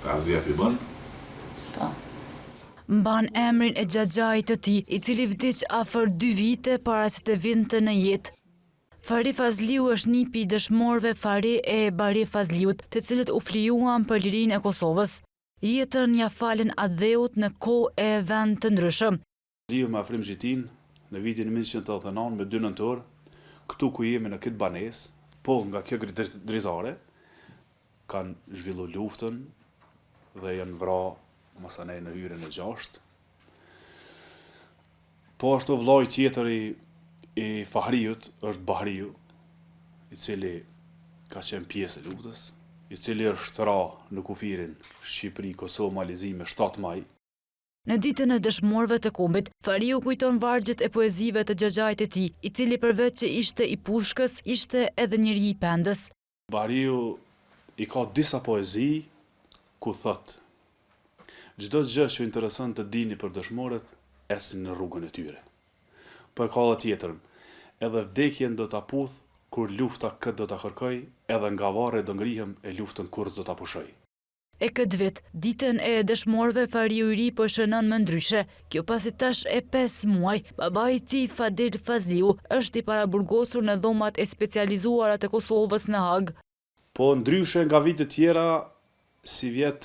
Tazia p'i bën? Po. Mban emrin e xhaxhait të tij, i cili vdiq afër dy vite para se të vinte në jetë. Fahri Fazliu është nipi i dëshmorëve Fahri e Bahri Fazliut, të cilët u flijuan për lirinë e Kosovës. Jetën ia falën atdheut në kohë e vend të ndryshëm. Fazliu me Afrim Zhitinë, në vitin 1989, me 2 nëntor, këtu ku jemi në këtë banesë, po nga kjo dritare, kanë zhvillu luftën dhe janë vra masanej në hyrjen e gjashtë. Po ashtu vllai tjetër i, i Fahriut është Bahriu, i cili ka qenë pjesë e luftës, i cili është ra në kufirin Shqipëri, Kosovë, Mal i Zi me 7 maj. Në Ditën e Dëshmorëve të Kombit, Fahriu kujton vargjet e poezive të xhaxhait të tij, i cili përveç që ishte i pushkës, ishte edhe njeri i pendës. Bahriu i ka disa poezi ku thotë, Çdo gjë që ju intereson të dini për dëshmorët, ecni në rrugën e tyre. Po e ka edhe tjetrën, Edhe vdekjen do ta puth kur lufta këtë do ta kërkojë, edhe nga varri do ngrihem e luftën kurrë s'do ta pushoj. E këtë vit, Ditën e Dëshmorëve Fahriu i ri po e shënon më ndryshe. Kjo pasi tash e pesë muaj, babai i tij Fadil Fazliu është i paraburgosur në Dhomat e Specializuara të Kosovës në Hagë. Po ndryshe nga vitet tjera, sivjet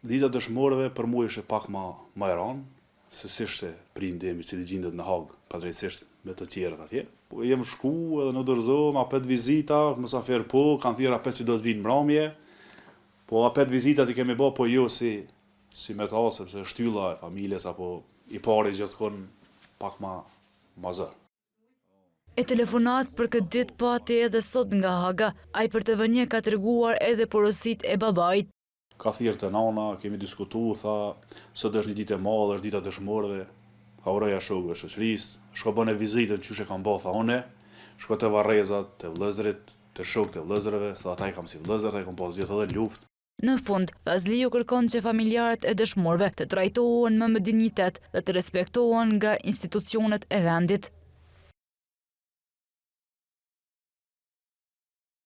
Dita e Dëshmorëve për mua ishte pak ma ma e ranë, se s'ishte prindi im i cili gjindet në Hagë padrejtësisht me të tjerët atje. Po jem shku edhe nuk dorëzohem, apet vizita, mysafir po, kanë thirrë apet që do të vinë mramje, po apet vizitat i kemi bo, po jo si si me ta, sepse shtylla e familjes apo i pari gjithkun pak ma ma zor. E telefonatë për këtë ditë pati edhe sot nga Haga. Ai për TV1 ka treguar edhe porositë e babait. Ka thirrë te nana, kemi diskutu, tha, sot është një ditë e madhe, është dita e dëshmorëve, tha uroja shokëve e shoqërisë, shko bëne vizitën qysh e kam ba, tha une, shko te varrezat, te vëllezërit, te shokët e vëllezërve, se ata i kam si vëllezër, tha i kam pas gjithë edhe në luftë. Në fund, Fazliu kërkon që familjarët e dëshmorëve të trajtohen më me dinjitet dhe të respektohen nga institucionet e vendit.